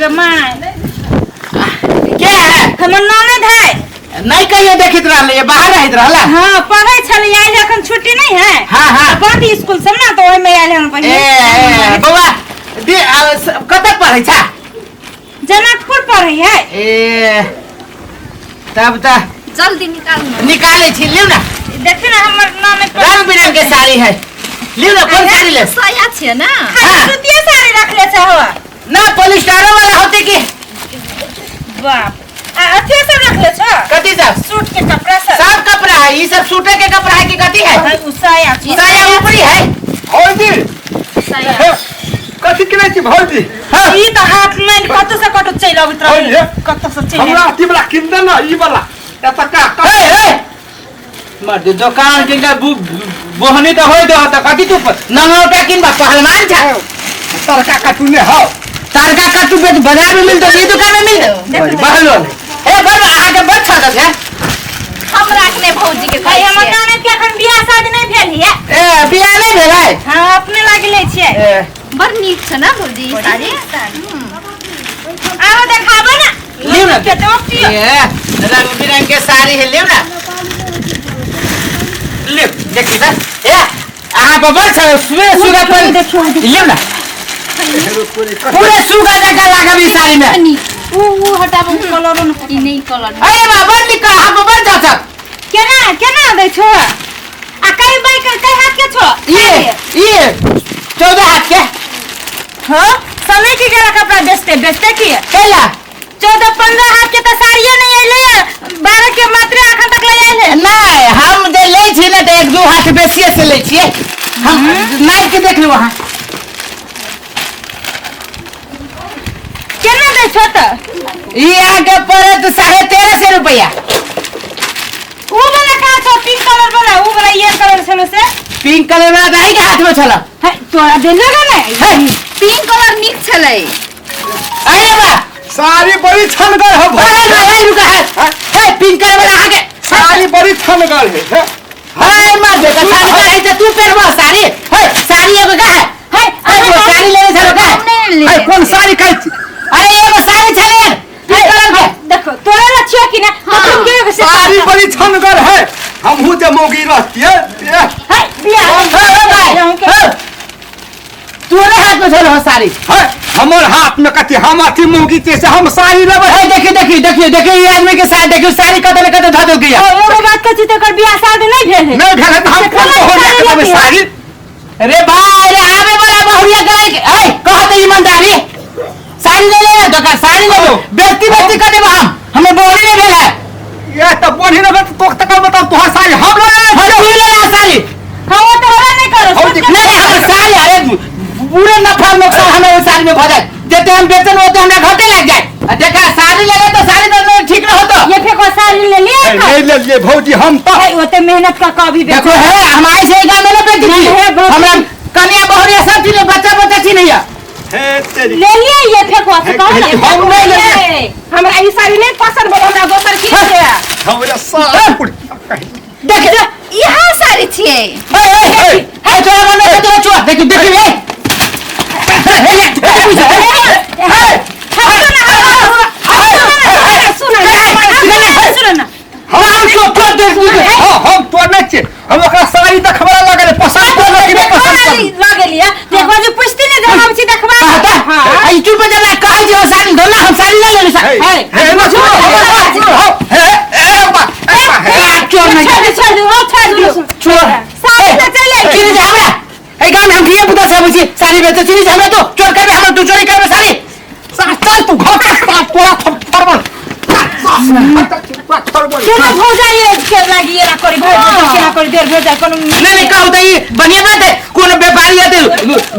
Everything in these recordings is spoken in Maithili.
गे my. के है? हमर ननद है। नहीं कहियो देखित रहले, बाहर रहत रहला। हाँ, पढ़ै छलै, आयल अखन छुट्टी नहीं है। हाँ, हाँ। बंद स्कूल सब ना, तो ओहि में आयल हन ए, पहिले। ए बौआ, कतऽ पढ़ै छा? जनकपुर पढ़ै है। ए तब तऽ जल्दी निकाल ना। निकालै छी, लिउ ना। देखियौ ना हमर ननद रंग बिरंग के साड़ी है, लिउ ना, कोन साड़ी लेब? साया छियै ना। खाली हाँ। सूतिया साड़ी रखले छै हो। ना पॉलिस्टरो वाला होते की? बाप, आ अथियो सब रखले छ? कथी सब? सूट के कपड़ा सब। सब कपड़ा है, ई सब सूटे के कपड़ा है कि कथी है? है, उ साया छै। साया ऊपरी है। भौजी। साया। हे, कथी किनै छी भौजी? हाँ। ई तऽ हाथ में कतौ से कतौ चलि अबैत है, रहे, हे। कतौ से चलि हमरा अथी वाला किन दे ना, ई वाला एतऽ का हे हे मर्द दुकान के बोहनी तो होय दो त कथी तू नंगौटा किनबा पहलवान छा? तरका काटू ने हौ। तरका कट्टू बेच बाजार में मिलतो, ई दुकान में मिलतो। बहलो ए बड़ अहाँ के बड़ छादत है। हम राखने भौजी के है। कहै हमर छियै। ननद के अखन बियाह शादी नहि भेल है। ए बियाह नहीं भेलै? हाँ, अपने लागी लै छियै। ए बड़ नीक छै ना भौजी ई साड़ी? आरो देखाबो ना। लिउ ना। के तो पियो। ए रंग बिरंग के साड़ी है, लिउ ना, लिउ देखी त। ए अहाँ पर बड़ छ सुबह सुबह पर लिउ ना, पूरे सुगा जकाँ लागब ई साड़ी में। नीक। उ उ हटाबो कलरो न। ई नहि कलर। अरे बा बड़ नीक, अहाँ पर बड़ जचत। केना केना दै छो? आ कई बाई कई हाथ के छो? ये 14 हाथ के। हाँ, समय की गेला कपड़ा बेचते बेचते की कैला? 14-15 हाथ के तो साड़िए नहीं अइले, 12 के मात्रे अखन तक ले आइले। नहीं, हम जे लै छी ने तऽ 1-2 हाथ बेसिए से लै छियै हम। नाइक के देख लू अहाँ। केना दै छो तऽ? ई अहाँके पड़त 1350 रुपया। उ वाला कहाँ छौ, पिंक कलर वाला? उ वाला ये कलर छलो से? पिंक कलर वाला तऽ अहींके हाथ में छल। है, तोरा देलो गे नै? है। पिंक कलर नीक छलै। अरे बा साड़ी बड़ी छनगर है भौजी। अरे बा, हे रुका है। हे पिंक कलर वाला अहाँके साड़ी बड़ी छनगर है, हे। हे मार दे, तऽ छनगर है तऽ तू पेरबो साड़ी। हे साड़ी एगो का है? है, हे एगो साड़ी लेने छलो का? हम नहि लेने हे, कोन साड़ी कहै छी? अरे एगो साड़ी छलै पिंक कलर के। देखो तोरा ला छियो कि ना? हाँ। तो तुम के से साड़ी बड़ी छनगर है, हमहू जे मौगी रहतियै। ए, है, बियाह हे, हे भाई, हे। तोरे हाथ में छलो साड़ी। है, हमर हाथ में कथी? हम अथी मौगी छियै से हम साड़ी लेबै? हे देखी देखी देखियो देखियो ई आदमी के साथ देखियो साड़ी कतऽ ने कतऽ धऽ देलकै। ओ, एगो बात कहै छी, तऽ एकर बियाह शादी नहि भेल है? नहि भेल है तऽ हम से कोन केना बहुरिया के साड़ी देबै लेतियै? साड़ी? रे भाई रे, आवे वाला बहुरिया गलाई के ए कहत ईमानदारी साड़ी ले ले दोकान साड़ी ले लो, बेइज्जती बेइज्जती कर देब हम, हमें बोली नहीं भेल है। ये तऽ बोली नहि भेल तो तकर बताउ तोहर साड़ी हम ले लेने हम छियौ। तू ले ला साड़ी। हाँ, वो तो होबे नहीं करो। भौजी, नहीं नहीं हमर साड़ी, अरे पूरे नफा नुकसान हमें ओहि साड़ी में भऽ जाए, जते हम बेचन ओते हमरा घाटे लागि जाए। आ देखा साड़ी लेले तो साड़ी तो ठीक न होतो। ये फेंको साड़ी ले लिए। नहीं नहीं ले लिए भौजी हम तो। है, ओते मेहनत का कभी देखो है, हम आए से गांव में ना बेटी नहीं, है, बहुत हमरा कन्या बहुरिया सब चीज बच्चा बच्चा चीज नहीं है। हे तेरी। ले लिए ये फेंको से कहो ना। हम नहीं ले लिए। हमरा ई साड़ी नहीं पसंद बोलो, हमरा दोसर की दे। हमरा साड़ी पुड़िया कही। देख इएह साड़ी छियै। ए ए ए ए तोरा मन में तोरा चुआ देखी देखी ए हे हे हे सुनो ना, सुनो ना। हम तो तोड़ दे। हाँ, हम तोड़ने छियै, हम ओकरा साड़ी देखबा लगल, पसंद करलक कि नहि पसंद करलक। लऽ गेलियै देखो जे पुछती नहि जे हम छी देखबा। कहता आई चुप जला कहै जे साड़ी दो ना, हम साड़ी ले लेने हे, हे हे, ना सुनो, सुनो, हौ, हे, ए, बा, ए, बा, हे। चोर नहीं। छोड़ छोड़ दो, छोड़ दो। चोर। साड़ी तऽ चलि आयल। चिनी जे हमरा एहि गाँव में हम धिया पुता सब छी साड़ी बेचै चिनी जे हमरा तो चोर करबे, हमरा तू चोरी करबे साड़ी। चल तू घर पर साफ तोरा थप्पड़ केना भौजाई के लागी एना करी भौजाई केना करी देर भौजाई कोनो नहीं नहीं कहू तऽ ई बढ़िया बात है, कोनो व्यापारी हेतै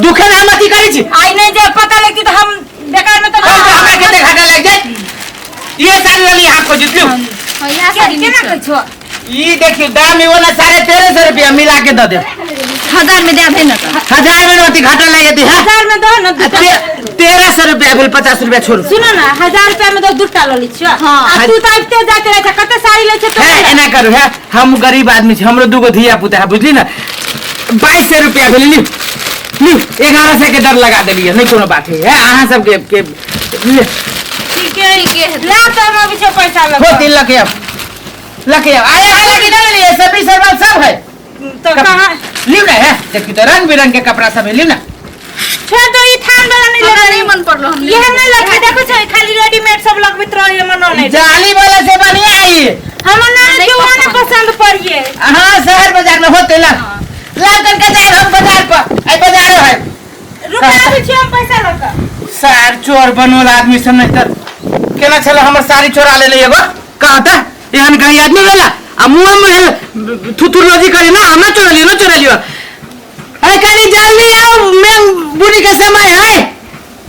दुखे ने हम अथी करै छी। आइ नहीं जे पता लगती तऽ हम बेकार में तऽ कहू तऽ हमरा कते घाटा लागि जायत। ये साड़ी वाली यहाँ खोजित लियौ। हँ, इएह साड़ी नीक केना छै। कहै छौ? ई देखियौ दाम ई वाला 1350 रुपया मिला के दऽ देब। 1000 में दे भेल न तऽ। 1000 में अथी घाटा लागि जेतै। हाँ, 1000 में दो ना दूटा। 1300 रुपया भेल, 50 रुपया छोड़ू। सुनो ना, 1000 रुपया में दो दूटा लऽ लै छियौ। हाँ। आ तू तऽ आबिते जाते रहै छै, कते साड़ी लै छै तू? हे एना करू, हे हम गरीब आदमी छी, हमरो दूगो धिया पुता है, बुझली ना? 2200 रुपया भेल, ली। लिउ 1100 के दर लगा देलियै, नहीं कोनो बात है, है अहाँ सबके के ले। ठीक है, ला तो हम अभी छो पैसा हो लगा तीन लके अब लके अब अरे अरे किधर ले लिए सभी सरवाल सब है तो कहाँ लिउ ना है देखियो तो रंग बिरंग के कपड़ा सब है, लिउ ना। छोड़ दो ई थान वाला नहीं हमरा लेबै। नहीं मन पड़लो हम ये नहीं लगबे, देखो छै खाली रेडीमेड सब लगबैत रहे हमर न नहीं जाली वाला से बढ़िया आई हमर न नहीं क्यों ने पसंद। पसंद पड़िए। हाँ शहर बाजार में होते ला ला करके जाए हम बाजार पर, आई बाजार है रुका अभी छी हम पैसा लगा। सार चोर बनोल आदमी सब नहीं तर केना छल हमर साड़ी चोरा लेले एगो कहता एहन कहीं आदमी भेला आ मुंह में थुथुरलोजी करे ना हम ना चोरलियो ना चोरलियो। अरे कनी जल्दी आओ, मैं बुढ़ी के समय है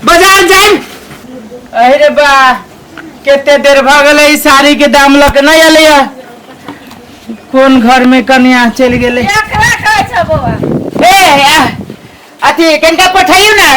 बाजार जाए। अरे बा कते देर भ गेलै ई साड़ी के दाम लऽ के नहीं एलै, कोन घर में कन्या चलि गेलै। एकरा कहै छ बौआ ए अथी कनिका पठाइयो ना,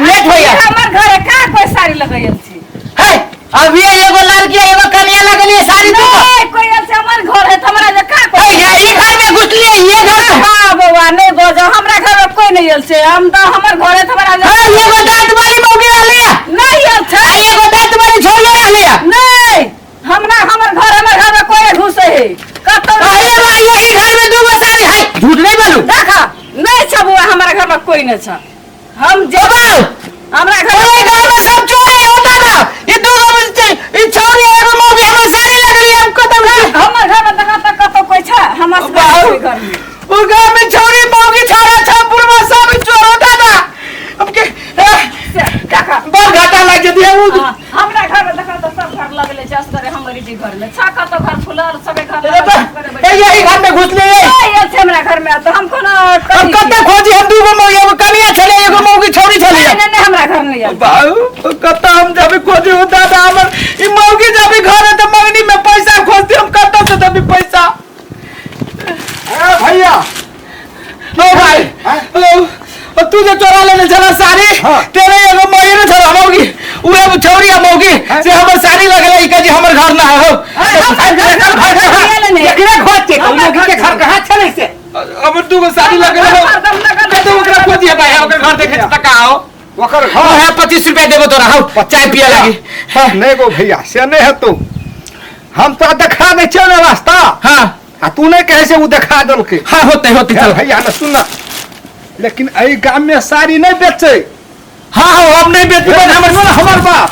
लेट होइया। हमर घरे का कोई साड़ी लगैल छी? है अभी एगो लड़की एगो कन्या लगलिए साड़ी तू। नहीं कोई आयल छै हमर घर है त हमरा जे का कोई ए ये घर में घुसलिए, ये घर में। हां बौआ नहीं बजो, हमरा घर में कोई नहीं आयल छै, हम त हमर घर है त हमरा जे हां एगो दांत वाली मौगी रहली है। नहीं आयल छै। आ एगो दांत वाली छोड़ियो रहली है। नहीं हमरा हमर घर हमर घर में कोई घुसे है कतौ। अरे बा यही घर में दूगो साड़ी है, झूठ नहीं बोलू। देखा नहीं छ बौआ हमरा घर में कोई नहीं छ, हम जे हमरा घर ओए घर में सब चोर है होता ना, ये दूगो बच्चे ई छोरी एगो मौगी हमर साड़ी लगली हम कतौ नहीं। हमर घर में देखा त कतौ कोई छ हमर बाबू। घर में वो घर में छोरी मौगी छोरा छ पुरवा सब चोर होता ना। अब के देखा बड़ घाटा लग जदी है उ। हाँ, हमरा घर में देखा त सब घर लगले छै असगरे हमर जी घर में छ कतौ घर फुलल सबे घर अरे लगल, बा, असगरे ए बैठल। यही घर में घुसले है। नहीं आयल छै हमरा घर में त हम कोनो अब कते खोजी हम दूगो मौगी एगो कनिया छले एगो मौगी छोरी छले। नहीं नहीं हमरा घर नहीं आयल। बाबू कत हम जाबे खोजी हो दादा हमर ई मौगी जाबे घर है त मंगनी में पैसा खोजती हम कत से देबी पैसा। ए भैया ओ भाई ओ तू जो चोरा लेने छला साड़ी हाँ। तेरे एगो मौगी ने छला मौगी उहे छौरी आ मौगी से हमर साड़ी लगले ई कजी हमर घर ना हो। एकरा खोज के मौगी के घर कहाँ छलै से? अब दूगो साड़ी लगले हो कत ओकरा खोजी है भाई, ओकर घर देखे त का हो ओकर हाँ घर है 25 रुपया देबो तोरा हौ चाय पिए लागी। हाँ नहीं गो भैया से नहीं है तू, हम तो देखा नहीं छियौ ने रास्ता। हाँ आ तू नहीं कहे से उ देखा देलकै। हाँ होते होते चल चल भैया ना सुन ना, लेकिन एहि गाम में साड़ी नहीं बेचे। हाँ हाँ हम नहीं बेचबे हमर हमर हमर बाप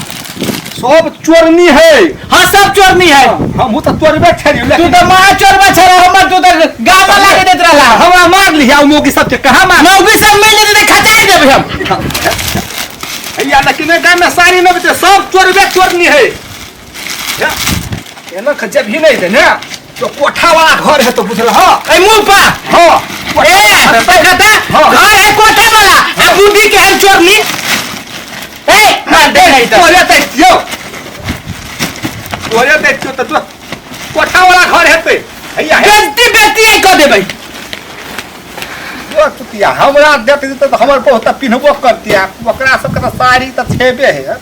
सब चोरनी है। हाँ सब चोरनी है। हमहू तो चोरबे छलियौ तू लेकिन तो माँ चोरबा छला हमर, तू तो गाम में लाके देत रहला। हमरा मार लिया उ मौगी सबके कहाँ मार मौगी सब मिल जेतै त खचाइ देबै हम। भैया लेकिन एहि गाम में साड़ी नहीं बेचे, सब चोरबे चोरनी है। एना के जब ही नहीं दे ना तो कोठा वाला घर है तो बुझल। हाँ ए मुंह पा हाँ ए देखता हाँ। घर है कोठा वाला आ बुद्धि के हम चोरनी। ए मार दे नहीं तो तोरे ते छियौ, तोरे ते छियौ त कोठा वाला घर हेतै भैया। बेइज्जती बेइज्जती आई क देबै। जो चुतिया हमरा देत जेतै त हमर बहुत पिन्हबो करतिया, ओकरा सबके त साड़ी त छेबे है।